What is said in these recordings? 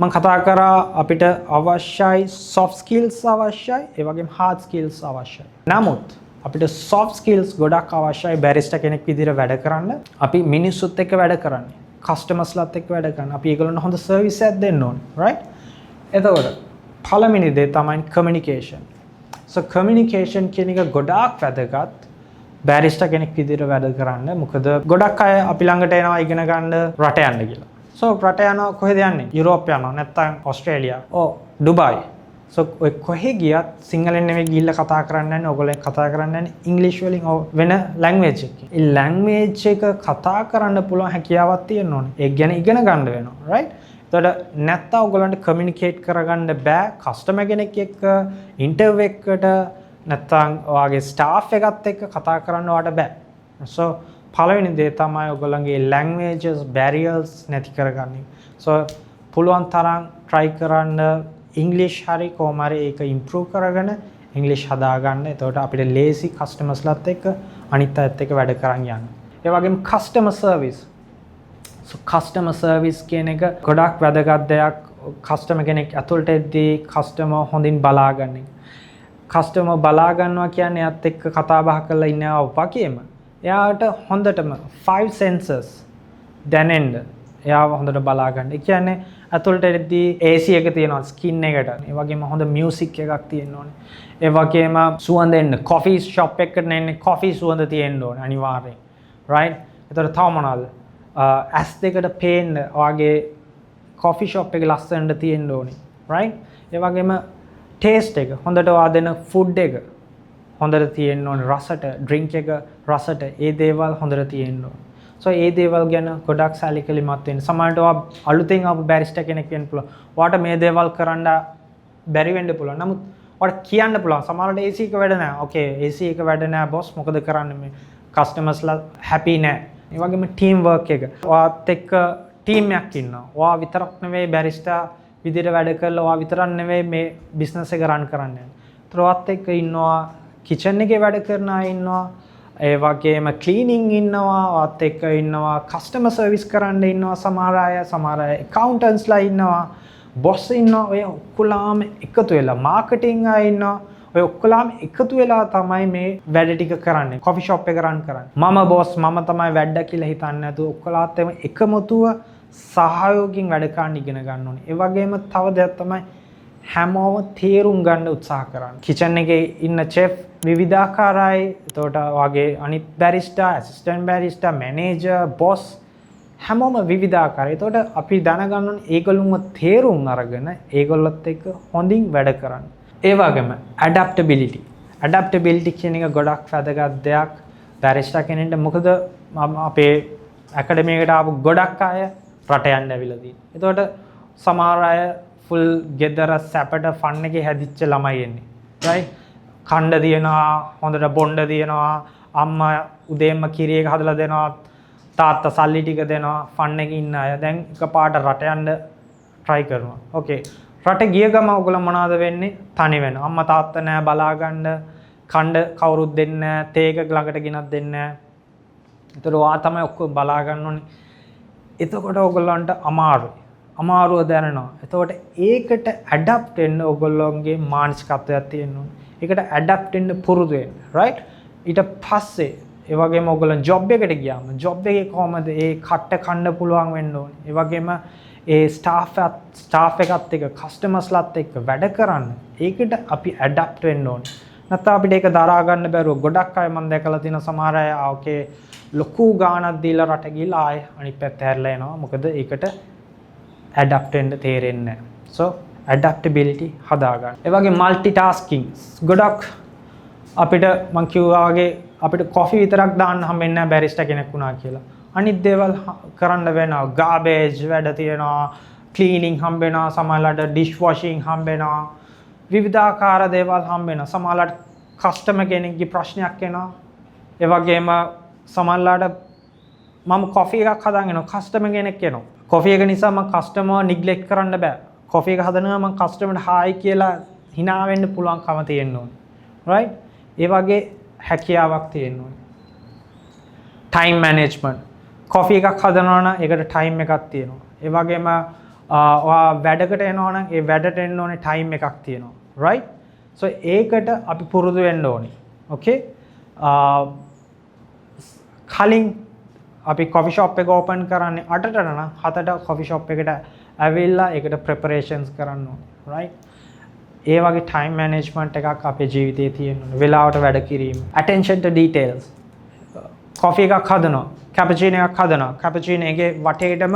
මං කතා කරා අපිට අවශ්‍යයි soft skills අවශ්‍යයි, ඒ වගේම hard skills අවශ්‍යයි. නමුත් අපිට soft skills ගොඩක් අවශ්‍යයි බැරිස්ටා කෙනෙක් විදිහට වැඩ කරන්න. අපි මිනිස්සුත් එක්ක වැඩ කරන්නේ. කස්ටමර්ස්ලාත් එක්ක වැඩ කරන්න. අපි ඒගොල්ලන්ට හොඳ සර්විස් එකක් දෙන්න ඕනේ. Right? එතකොට පළවෙනි දේ තමයි communication. So communication කියන එක ගොඩාක් වැදගත් බැරිස්ටා කෙනෙක් විදිහට වැඩ කරන්න. මොකද ගොඩක් අය අපි ළඟට එනවා ඉගෙන ගන්න රට යන්න කියලා. So රට යනවා, කොහෙද යන්නේ? යුරෝප් යනවා නැත්නම් ඔස්ට්‍රේලියා. ඔව්, ඩුබායි. So ඔය කොහෙ ගියත් සිංහලෙන් නෙමෙයි ගිහිල්ලා කතා කරන්න යන්නේ. ඔයගොල්ලෝ කතා කරන්න යන්නේ ඉංග්‍රීසි වලින්, ඔව්, වෙන ලැන්ග්වේජ් එකකින්. ඒ ලැන්ග්වේජ් එක කතා කරන්න පුළුවන් හැකියාවක් තියෙන්න ඕනේ. ඒක ගැන ඉගෙන ගන්න වෙනවා. Right? එතකොට නැත්තම් ඔයගොල්ලන්ට කමියුනිකේට් කරගන්න බෑ කස්ටමර් කෙනෙක් එක්ක, ඉන්ටර්විව් එකකට, නැත්තම් ඔයාගේ ස්ටාෆ් එකත් එක්ක කතා කරන්න ඔයාට බෑ. So පළවෙනි දේ තමයි ඔයගොල්ලන්ගේ ලැන්ග්වේජස් බැරියර්ස් නැති කරගන්න. So පුළුවන් තරම් try කරන්න ඉංග්‍රීසි හරි කොහොම හරි ඒක ඉම්ප්‍රූව් කරගෙන ඉංග්‍රීසි හදාගන්න. එතකොට අපිට ලේසි කස්ටමර්ස්ලාත් එක්ක අනිත් අයත් එක්ක වැඩ කරන් යන්න. ඒ වගේම customer service. So customer service කියන එක ගොඩක් වැදගත් දෙයක්. කස්ටමර් කෙනෙක් ඇතුළට එද්දී කස්ටමර් හොඳින් බලා ගන්න එක. කස්ටමර් බලා ගන්නවා කියන්නේ එයාත් එක්ක කතා බහ කරලා ඉන්නවා වගේම එයාට හොඳටම five senses දැනෙන්න එයාව හොඳට බලා ගන්න. ඒ කියන්නේ ඇතුළට එද්දී AC එක තියෙනවා ස්කින් එකට. ඒ වගේම හොඳ මියුසික් එකක් තියෙන්න ඕනේ. ඒ වගේම සුවඳ එන්න, කොෆි ෂොප් එකකට එන්නේ කොෆි සුවඳ තියෙන්න ඕනේ අනිවාර්යෙන්. Right? එතකොට තව මොනවද? ඇස් දෙකට පේන්න ඔයාගේ කොෆි ෂොප් එක ලස්සනට තියෙන්න ඕනේ. Right? ඒ වගේම ටේස්ට් එක හොඳට, ඔයා දෙන ෆුඩ් එක හොඳට තියෙන්න ඕනේ, රසට, ඩ්‍රින්ක් එක රසට, ඒ දේවල් හොඳට තියෙන්න ඕනේ. සෝ ඒ දේවල් ගැන ගොඩක් සැලකිලිමත් වෙන්න. සමහරවිට ඔයා අලුතෙන් ආපු බැරිස්ටා කෙනෙක් වෙන්න පුළුවන්. ඔයාට මේ දේවල් කරන්න බැරි වෙන්න පුළුවන්. නමුත් ඔයාට කියන්න පුළුවන්. සමහරවිට AC එක වැඩ නෑ. ඕකේ, AC එක වැඩ නෑ බොස්, මොකද කරන්නේ? මේ කස්ටමර්ස්ලා හැපි නෑ. ඒ වගේම ටීම් වර්ක් එක. ඔයාත් එක්ක ටීම් එකක් ඉන්නවා. ඔයා විතරක් නෙවෙයි බැරිස්ටා විදිහට වැඩ කරලා, ඔයා විතරක් නෙවෙයි මේ බිස්නස් එක රන් කරන්න යන්නේ. ඒතර ඔයාත් එක්ක ඉන්නවා කිචන් එකේ වැඩ කරන අය ඉන්නවා. ඒ වගේම ක්ලීනින් ඉන්නවා, ඔයාත් එක්ක ඉන්නවා කස්ටමර් සර්විස් කරන්න ඉන්නවා සමහර අය, සමහර අය ඇකවුන්ටන්ට්ස්ලා ඉන්නවා, බොස් ඉන්නවා. ඔය ඔක්කොලාම එකතු වෙලා, මාකටිං අය ඉන්නවා. ඔය ඔක්කොලාම එකතු වෙලා තමයි මේ වැඩ ටික කරන්නේ. කොෆි ෂොප් එක රන් කරන්නේ. මම බොස්, මම තමයි වැඩ කියලා හිතන්නේ නැතුව ඔක්කොලාත් එම එකමුතුව සහයෝගයෙන් වැඩ කරන්න ඉගෙන ගන්න ඕනේ. ඒ වගේම තව දෙයක් තමයි හැමෝම තේරුම් ගන්න උත්සාහ කරන්න. කිචන් එකේ ඉන්න චෙෆ් විවිධාකාරයි. එතකොට ඔයාගේ අනිත් බැරිස්ටා, ඇසිස්ටන්ට් බැරිස්ටා, මැනේජර්, බොස් හැමෝම විවිධාකාරයි. එතකොට අපි දැනගන්න ඕනේ ඒගොල්ලොන්ව තේරුම් අරගෙන ඒගොල්ලොත් එක්ක හොඳින් වැඩ කරන්න. ඒ වගේම ඇඩැප්ටබිලිටි. ඇඩැප්ටබිලිටි කියන එක ගොඩක් වැදගත් දෙයක් බැරිස්ටා කෙනෙක්ට. මොකද මම අපේ ඇකඩමි එකට ආපු ගොඩක් අය රට යන්න ඇවිල්ලා තියෙනවා. එතකොට සමහර අය ෆුල් ගෙදර සැපට ෆන් එකේ හැදිච්ච ළමයි එන්නේ. රයිට්? කන්ඩ තියෙනවා, හොඳට බොන්ඩ තියෙනවා, අම්මා උදේම කිරි එක හදලා දෙනවා, තාත්තා සල්ලි ටික දෙනවා, ෆන් එකේ ඉන්න අය දැන් එකපාරට රට යන්න try කරනවා. ඕකේ. රට ගිය ගම ඔයගොල්ලෝ මොනවද වෙන්නේ? තනි වෙනවා. අම්මා තාත්තා නෑ බලා ගන්න, කන්ඩ කවුරුත් දෙන්නේ නෑ, තේ එක ළඟට ගෙනත් දෙන්නේ නෑ. ඒතර ඔයා තමයි ඔක්කොම බලා ගන්න ඕනේ. එතකොට ඔයගොල්ලන්ට අමාරුයි. අමාරුව දැනෙනවා. එතකොට ඒකට ඇඩැප්ට් වෙන්න ඔයගොල්ලෝගේ මානසිකත්වයක් තියෙන්න ඕනේ. ඒකට ඇඩැප්ට් වෙන්න පුරුදු වෙන්න. රයිට්? ඊට පස්සේ ඒ වගේම ඔයගොල්ලන් ජොබ් එකට ගියාම ජොබ් එකේ කොහමද ඒ කට්ට කන්න පුළුවන් වෙන්න ඕනේ. ඒ වගේම ඒ ස්ටාෆ් ස්ටාෆ් එකත් එක්ක, කස්ටමර්ස්ලාත් එක්ක වැඩ කරන්න. ඒකට අපි ඇඩැප්ට් වෙන්න ඕනේ. නැත්නම් අපිට ඒක දරා ගන්න බැරුව ගොඩක් අය මම දැකලා තියෙන සමහර අය ආ ඕකේ ලොකු ගාණක් දීලා රට ගිහලා ආයේ අනිත් පැත්ත හැරිලා එනවා. මොකද ඒකට ඇඩැප්ට් වෙන්න තේරෙන්නේ නැහැ. සෝ ඇඩැප්ටබිලිටි හදාගන්න. ඒ වගේ මල්ටි ටාස්කින් ගොඩක් අපිට, මං කිව්වා වගේ, අපිට කොෆි විතරක් දාන්න හම්බෙන්නේ නැහැ බැරිස්ටා කෙනෙක් වුණා කියලා. අනිත් දේවල් කරන්න වෙනවා. ගාබේජ් වැඩ තියෙනවා, ක්ලීනින් හම්බ වෙනවා, සමහරවිට ඩිෂ් වොෂින් හම්බ වෙනවා. විවිධාකාර දේවල් හම්බ වෙනවා. සමහරවිට කස්ටමර් කෙනෙක්ගේ ප්‍රශ්නයක් එනවා. ඒ වගේම සමහරවිට මම කොෆි එකක් හදාගෙන එනවා, කස්ටමර් කෙනෙක් එනවා. කොෆි එක නිසා මම කස්ටමර් නිග්ලෙක්ට් කරන්න බෑ. කොෆි එක හදනවා, මම කස්ටමර්ට හායි කියලා හිනා වෙන්න පුළුවන්කම තියෙන්න ඕනේ. රයිට්? ඒ වගේ හැකියාවක් තියෙන්න ඕනේ. Time management. Coffee එකක් හදනවා නම් ඒකට ටයිම් එකක් තියෙනවා. ඒ වගේම ඔයා වැඩකට එනවා නම් ඒ වැඩට එන්න ඕනේ ටයිම් එකක් තියෙනවා, right? So ඒකට අපි පුරුදු වෙන්න ඕනේ, okay? කලින් අපි කොෆි ෂොප් එක ඕපන් කරන්නේ 8ට නම් 7ට කොෆි ෂොප් එකට ඇවිල්ලා ඒකට ප්‍රෙපරේෂන්ස් කරන්න ඕනේ, right? ඒ වගේ ටයිම් මැනේජ්මන්ට් එකක් අපේ ජීවිතේ තියෙන්න ඕනේ. වෙලාවට වැඩ කිරීම, attention to details. Coffee එකක් හදනවා, කැපචීනෝ එකක් හදනවා, කැපචීනෝ එකේ වටේටම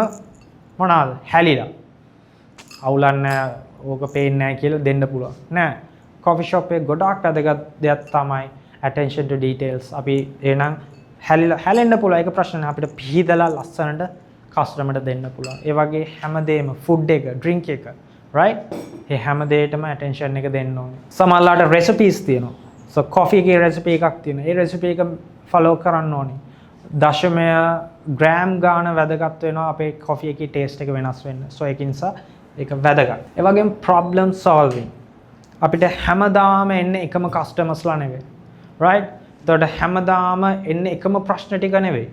මොනවාද හැලිලා, අවුලක් නෑ, ඕක පේන්නේ නෑ කියලා දෙන්න පුළුවන් නෑ. කොෆි ෂොප් එකේ ගොඩාක් වැදගත් දෙයක් තමයි attention to details. අපි එහෙනම් හැලිලා, හැලෙන්න පුළුවන්, ඒක ප්‍රශ්න නෑ. අපිට පිහිදලා ලස්සනට කස්ටමර්ට දෙන්න පුළුවන්. ඒ වගේ හැමදේම, ෆුඩ් එක, ඩ්‍රින්ක් එක, right? ඒ හැම දෙයකටම attention එක දෙන්න ඕනේ. සමහරලාට රෙසිපීස් තියෙනවා. So coffee එකේ රෙසිපි එකක් තියෙනවා. ඒ රෙසිපි එක ෆලෝ කරන්න ඕනේ. දශමය ග්‍රෑම් ගාන වැදගත් වෙනවා අපේ කොෆි එකේ ටේස්ට් එක වෙනස් වෙන්න. සෝ ඒක නිසා ඒක වැදගත්. ඒ වගේම problem solving. අපිට හැමදාම එන්නේ එකම කස්ටමර්ස්ලා නෙවෙයි, right? එතකොට හැමදාම එන්නේ එකම ප්‍රශ්න ටික නෙවෙයි,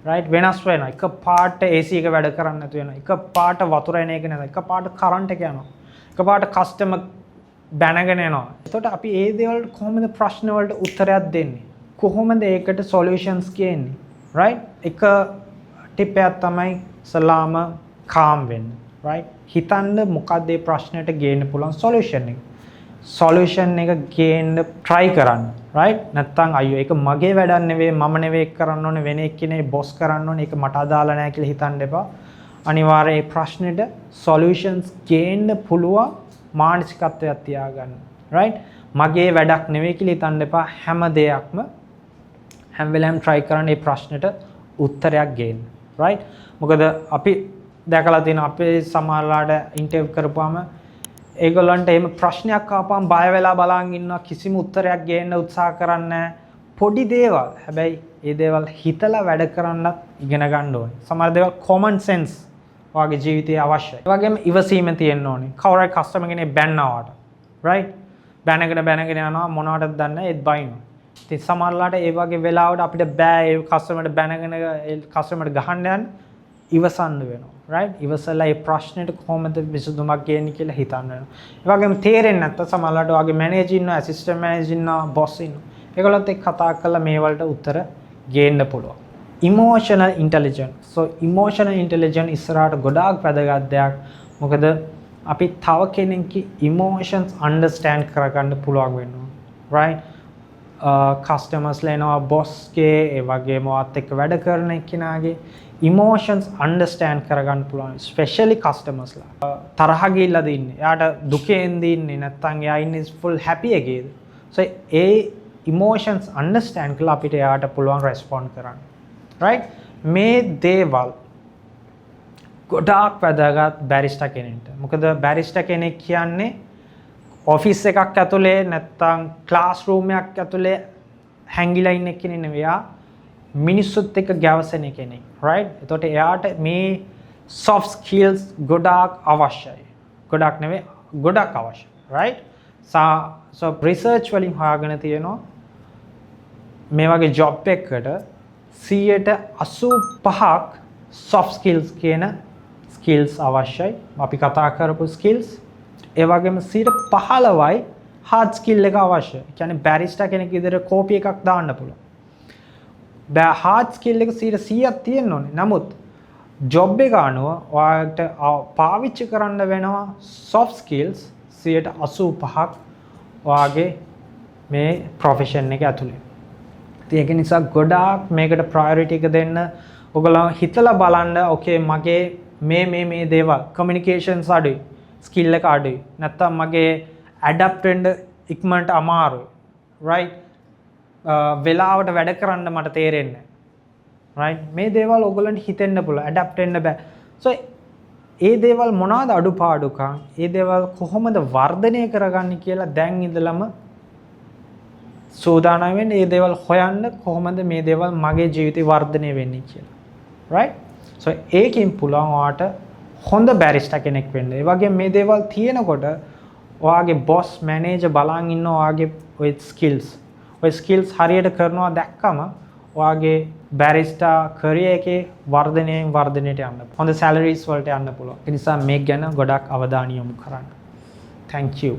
right? වෙනස් වෙනවා. එක පාට AC එක වැඩ කරන්නේ නැතු වෙනවා. එක පාට වතුර එන එක නේද. එක පාට කරන්ට් එක යනවා. එක පාට කස්ටමර් බැනගෙන එනවා. එතකොට අපි ඒ දේවල් කොහොමද ප්‍රශ්න වලට උත්තරයක් දෙන්නේ? කොහොමද ඒකට සොලියුෂන්ස් ගේන්නේ, right? එක ටිප් එකක් තමයි ඉස්සලාම කාම් වෙන්න, right? හිතන්න මොකක්ද ඒ ප්‍රශ්නෙට ගේන්න පුළුවන් සොලියුෂන් එක. සොලියුෂන් එක ගේන්න try කරන්න, right? නැත්තම් අයියෝ, ඒක මගේ වැඩක් නෙවෙයි, මම නෙවෙයි ඒක කරන්න ඕනේ, වෙන එක්කෙනෙක් බොස් කරන්න ඕනේ, ඒක මට අදාළ නෑ කියලා හිතන්න එපා. අනිවාර්යයෙන් ඒ ප්‍රශ්නෙට සොලියුෂන්ස් ගේන්න පුළුවන් මානසිකත්වයක් තියාගන්න, right? මගේ වැඩක් නෙවෙයි කියලා හිතන්න එපා. හැම දෙයක්ම හැම වෙලාවෙම try කරන්න මේ ප්‍රශ්නෙට උත්තරයක් ගේන්න, right? මොකද අපි දැකලා තියෙන අපේ සමහරලාට ඉන්ටර්විව් කරපුවාම ඒගොල්ලන්ට එහෙම ප්‍රශ්නයක් ආපුවම බය වෙලා බලන් ඉන්නවා, කිසිම උත්තරයක් ගේන්න උත්සාහ කරන්නේ. පොඩි දේවල්. හැබැයි ඒ දේවල් හිතලා වැඩ කරන්නත් ඉගෙන ගන්න ඕනේ. සමහර දේවල් කොමන් සෙන්ස් ඔයාගේ ජීවිතයේ අවශ්‍යයි. ඒ වගේම ඉවසීම තියෙන්න ඕනේ. කවුරු හරි කස්ටමර් කෙනෙක් බැන්නා ඔයාට, රයිට්? බැනගෙන බැනගෙන යනවා, මොනවටද දන්නේ නැහැ, ඒත් බයිනවා. ඉතින් සමහරලාට ඒ වගේ වෙලාවට අපිට බෑ ඒ කස්ටමර්ට බැනගෙන ඒ කස්ටමර්ට ගහන්න යන්න. ඉවසන්න වෙනවා, රයිට්? ඉවසලා ඒ ප්‍රශ්නෙට කොහොමද විසඳුමක් ගේන්නේ කියලා හිතන්න වෙනවා. ඒ වගේම තේරෙන්නේ නැත්නම් සමහරලාට ඔයාගේ මැනේජර් ඉන්නවා, ඇසිස්ටන්ට් මැනේජර් ඉන්නවා, බොස් ඉන්නවා. ඒගොල්ලොත් එක්ක කතා කරලා මේ වලට උත්තර ගේන්න පුළුවන්. Emotional intelligence. So emotional intelligence ඉස්සරහට ගොඩාක් වැදගත් දෙයක්. මොකද අපි තව කෙනෙක්ගේ ඉමෝෂන්ස් අන්ඩර්ස්ටෑන්ඩ් කරගන්න පුළුවන් වෙනවා, රයිට්? කස්ටමර්ස්ලා එනවා, බොස්ගේ, ඒ වගේම ඔයත් එක්ක වැඩ කරන එක්කෙනාගේ ඉමෝෂන්ස් අන්ඩර්ස්ටෑන්ඩ් කරගන්න පුළුවන්. ස්පෙෂලි කස්ටමර්ස්ලා තරහ ගිහිල්ලාද ඉන්නේ, එයාට දුකෙන්ද ඉන්නේ, නැත්නම් එයා ඉන්නේ ෆුල් හැපි එකේද? සෝ ඒ ඉමෝෂන්ස් අන්ඩර්ස්ටෑන්ඩ් කරලා අපිට එයාට පුළුවන් රෙස්පොන්ඩ් කරන්න, රයිට්? මේ දේවල් ගොඩාක් වැදගත් බැරිස්ටා කෙනෙක්ට. මොකද බැරිස්ටා කෙනෙක් කියන්නේ ඔෆිස් එකක් ඇතුලේ නැත්තම් ක්ලාස් රූම් එකක් ඇතුලේ හැංගිලා ඉන්න කෙනෙක් නෙවෙයි. එයා මිනිස්සුත් එක්ක ගැවසෙන කෙනෙක්, රයිට්? එතකොට එයාට මේ සොෆ්ට් ස්කිල්ස් ගොඩාක් අවශ්‍යයි. ගොඩක් නෙවෙයි, ගොඩක් අවශ්‍යයි, රයිට්? සෝ රිසර්ච් වලින් හොයාගෙන තියෙනවා මේ වගේ ජොබ් එකකට 85%ක් සොෆ්ට් ස්කිල්ස් කියන ස්කිල්ස් අවශ්‍යයි, අපි කතා කරපු ස්කිල්ස්. ඒ වගේම 15යි හાર્ඩ් ස්කිල් එක අවශ්‍යයි. ඒ කියන්නේ බැරිස්ටා කෙනෙක් විදිහට කෝපි එකක් දාන්න පුළුවන්. බෑ, හાર્ඩ් ස්කිල් එක 100ක් තියෙන්න ඕනේ. නමුත් ජොබ් එක අනුව ඔයාලට පාවිච්චි කරන්න වෙනවා සොෆ්ට් ස්කිල්ස් 85ක් ඔයාගේ මේ ප්‍රොෆෙෂන් එක ඇතුලේ. ඉතින් ඒක නිසා ගොඩාක් මේකට ප්‍රයොරිටි එක දෙන්න. ඔයගොල්ලෝ හිතලා බලන්න, ඕකේ, මගේ මේ මේ මේ දේවල්, කමියුනිකේෂන්ස් අඩුයි, ස්කිල් එක අඩුයි, නැත්තම් මගේ ඇඩැප්ට් වෙන්න ඉක්මනට අමාරුයි, රයිට්? වෙලාවට වැඩ කරන්න මට තේරෙන්නේ නැහැ, රයිට්? මේ දේවල් ඔයගොල්ලන්ට හිතෙන්න පුළුවන්, ඇඩැප්ට් වෙන්න බෑ. සෝ ඒ දේවල් මොනවාද අඩුපාඩුකම්, ඒ දේවල් කොහොමද වර්ධනය කරගන්නේ කියලා දැන් ඉඳලම සූදානම් වෙන්න. ඒ දේවල් හොයන්න, කොහොමද මේ දේවල් මගේ ජීවිතේ වර්ධනය වෙන්නේ කියලා, රයිට්? සෝ ඒකෙන් පුළුවන් ඔයාට හොඳ බැරිස්ටා කෙනෙක් වෙන්න. ඒ වගේම මේ දේවල් තියෙනකොට ඔයාගේ බොස්, මැනේජර් බලන් ඉන්න ඔයාගේ ඔය ස්කිල්ස්. ඔය ස්කිල්ස් හරියට කරනවා දැක්කම ඔයාගේ බැරිස්ටා කරියර් එකේ වර්ධනයෙන් වර්ධනයට යන්න. හොඳ සැලරිස් වලට යන්න පුළුවන්. ඒ නිසා මේක ගැන ගොඩක් අවධානය යොමු කරන්න. Thank you.